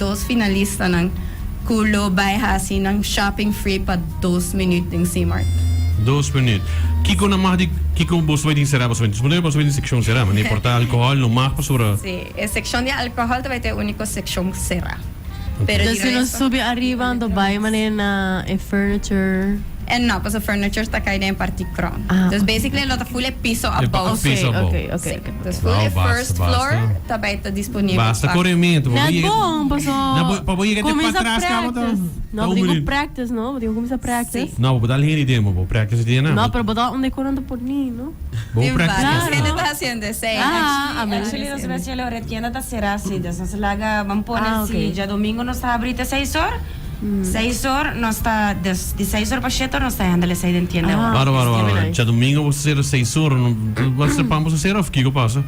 Dos finalistanan ku lo bai hasi nan shopping free pa dos minuut den Simart. Dos minuut. Kiko nan mag di kiko boso bai tin será pasobra suponé boso bai tin sekshon será ma no importa alkohòl no mag pasobra. Sí, e sekshon di alkohòl ta bai ta e úniko sekshon será. Pero di si nos resto. subi ariba anto bai manera na e furniture. E no, pasobra furniture ta kai den e parti kron. Ah, Dus ok. basically lo ta full e piso E abou. piso Ok, abou. ok, ok, Sí. ok. Dus full Wow, e basta, first floor basta. ta bai ta disponibel Basta pa. korementu. Pa bo Net yega bon, paso Na bo pa bo yega te kuminsa patras kaba ta practice. No, ta bo un tin ku minuut. practice, no? Bo tin ku kuminsa practice. Sí. No, bo dal hende idea, bo practice idea na. No, pero bo ta unda ku nan ta poni, no? Bo Tin practice. varios Claro. hende ta hasiendo esei. Ah, Actually, a Actually, nos mes yele ora e tienda ta será si, dus nos laga ban pone Ah, si ok. djadomingo nos ta habri te seis or. Seis or nos ta, dus di seis or pa shete or nos ta handle esei den tienda Ah. awor. Wara, wara, wara. Nice. Djadomingo bo ta sera seis or, no bo ta pan bo ta sera of kiko pasa?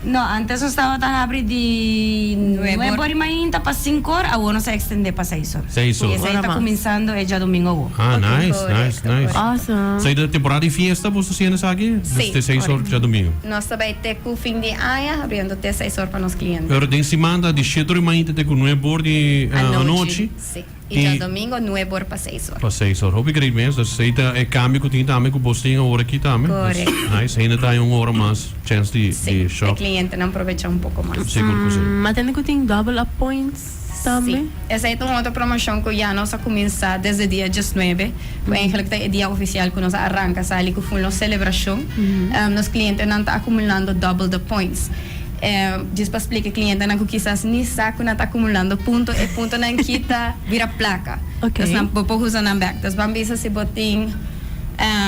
No, antes nos tabata habri di Nuebe nuebe or. or y mainta pa cinco or, awor nos a extende pa seis or. Seis or. Y esei Ora ta mas. cuminsando e djadomingo awor. Ah, Ok, nice, nice, correcto, nice. correcto. Awesome. Sa e temporada di fiesta bo ta haciendo esaki? Dus Sí, te seis or correcto. djadomingo. Nos ta bai te cu fin di aña habriendo te seis or pa nos cliente. Pero den siman ta di shete or y mainta te cu nuebe or di anochi. Sí. Y djadomingo nuebe or pa seis or. Pa seis or. Hopi great mes. Dus esey ta e cambio cu tin tambe cu bos tin awor aki tambe. Correcto. Nice. Hende ta hay un ora mas chance di Sí. shop. E clientenan probecha un poco mas. Sigur cu si. Ma tende cu tin double up points tambe? Sí. Esey ta un otro promocion cu ya nos a cuminsa desde dia diesnuebe, cu eigenlijk ta e dia oficial cu nos a arranca sali cu ful nos celebracion. Nos clientenan ta acumulando double the points. Djis pa splika e clientenan cu kisas ni sa cu nan ta acumulando punto, e puntonan kita bira placa. Dus nan bo por usa nan bek. Dus ban bisa si bo tin,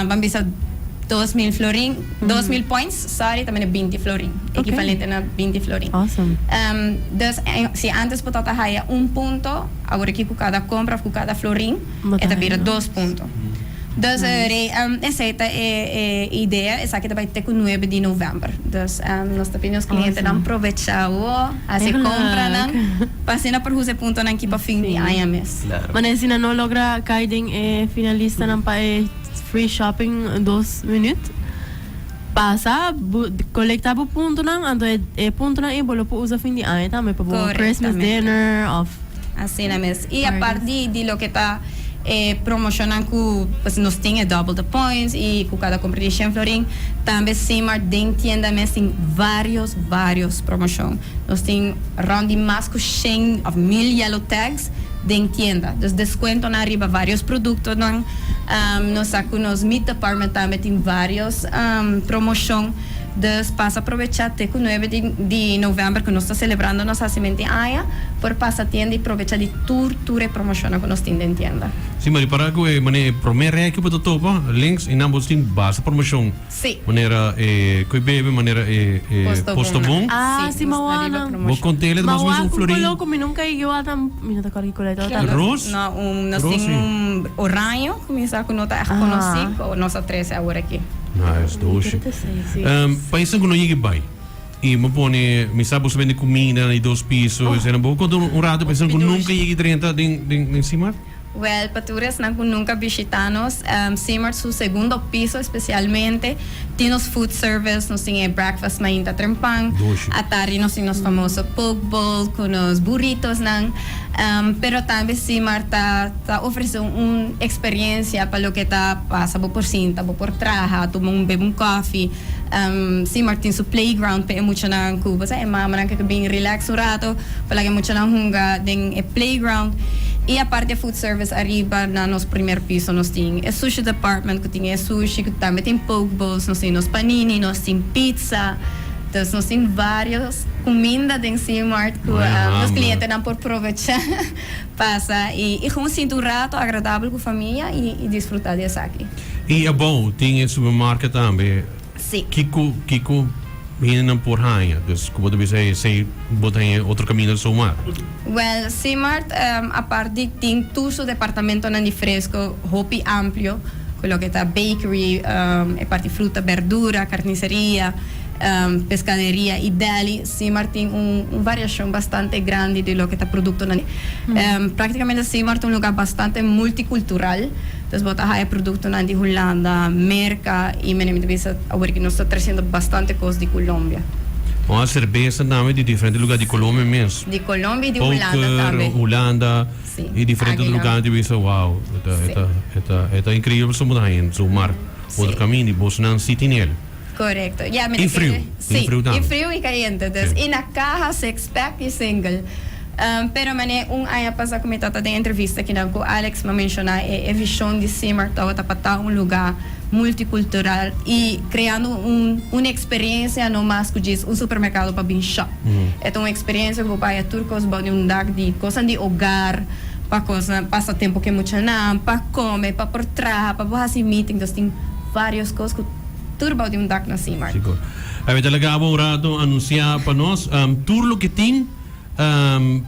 ban bisa 2000 florin, 2000 points, sorry, ta mene 20 florin, equivalente na 20 florin. Dus si antes bo tabata haya un punto, awor aki cu cada compra of cu cada florin, e ta bira dos punto. Dus esey ta e idea, esaki ta bay te cu nuebe di november. Dus nos ta pidi nos clientenan probecha awo, haci compranan, pa asina por usa e puntonan aki pa fin di aña mes. Manera si nan no logra cay den e finalistanan pa e free shopping dos minuut, pasa colecta bo puntonan, anto e puntonan ey bo lo por usa fin di aña tambe pa bo Christmas dinner of. Asina mes. Y apart di loke ta e promocionnan cu pues nos tin e double the points y cu cada compra di shen florin, tambe Simart den tienda mes tin varios, varios promocion. Nos tin rond di mas cu shen of mil yellow tags den tienda. Dus descuentonan riba varios productonan. Nos sa cu nos meat department tambe tin varios promocion. Dus pasa probecha te cu nuebe di november cu nos ta celebrando nos hacimento di aña por pasa tienda y probecha di tur tur e promocionnan cu nos tin den tienda. Si, ma ripara cu e manera e prome rij cu bo ta topa links y nan bo tin basta promocion. Si. Manera e cu e bebe, manera e posto bon. Ah, si, nos ta riba mawana. Bo contele ta mas o menos un Mawa cu florin. color cu mi nunca a yega tan, mi no ta acorda ki color tabata. Roos? No, un, nos Roos, tin si. un oraño cu mi sa cu no ta echt conoci, cu nos a trece awor aki. Nice, dushi. Paisnan ku no yega bai i bo pone, mi sa bo sa bende kuminda na di dos piso, esei bo konta un rato paisnan ku nunka yega drenta den den Simart? Wèl, pa tur esnan ku nunka bishitá nos, Simart su segundo piso espesialmente tin nos food service, nos tin e breakfast mainta trempan, atardi nos tin nos famoso poke bowl ku nos burritosnan. Pero tambe Simar ta ta ofrece un experiencia pa loke ta pasa, bo por sinta, bo por traha, tuma un bebe un koffie. Simar tin su playground pa e muchanan cu bo sa e mamanan ke bin relax un rato pa laga e muchanan hunga den e playground. Y aparte food service ariba na nos primer piso nos tin e sushi department cu tin e sushi cu tambe tin poke bowls, nos tin nos panini, nos tin pizza. Dus nos tin varios cuminda den Seamart cu nos clientenan por probecha pasa y y gewoon sinti un rato agradabel cu famia y y disfruta di esaki. Y abou tin e supermarket tambe. Si. Kico kico hendenan por haña? Dus cu bo ta bisa esey bo ta haña otro caminda zomaar. Wel, Seamart apart di tin tur su departamentonan di fresco hopi amplio cu loke ta bakery, e parti fruta, berdura, carniceria, pescaderia y deli. Seamart tin un variacion bastante grandi di loke ta productonan. Practicamente Seamart ta un lugar bastante multicultural, dus bo ta haya productonan di Hulanda, Merca y mene mi ta bisa awor ki nos ta treciendo bastante cos di Colombia. Un cerbes tambe di diferente luga di Colombia mes. Di Colombia y di Hulanda tambe. Hulanda y diferente luga di bisa, wow, ta increibel so muda hen, so mar otro caminda y bosnan si tin el. Correcto. Ja, y friu. Si, y friu y cayente. Dus, y na caha six pack y single. Pero mane un aña pasa cu mi tata den entrevista kinan cu Alex m'a menciona e vision di Simar tabata pa ta un lugar multicultural y creando un experiencia, no mas cu djis un supermercado pa bin shop. E ta un experiencia cu bo haya tur cos bou di un dak, di cosnan di hogar, pa cosnan pasa tempo cu e muchanan, pa come, pa por traha, pa bo haci meeting. Dus tin varios cos cu tur bou di un dak na Simar. Sigur. A ta laga bo un rato anuncia pa nos tur loke tin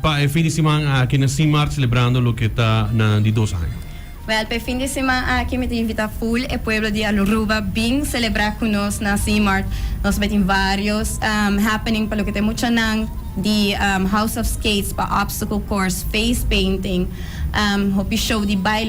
pa e fin di siman aki na Simar, celebrando loke ta na di 2 aña. Well, pa fin di siman aki mi ta invita full e pueblo di Aruba bin celebra cu nos na Simar. Nos tin varios happening pa loke ta muchanan, di House of Skates, pa obstacle course, face painting, hopi show di baile.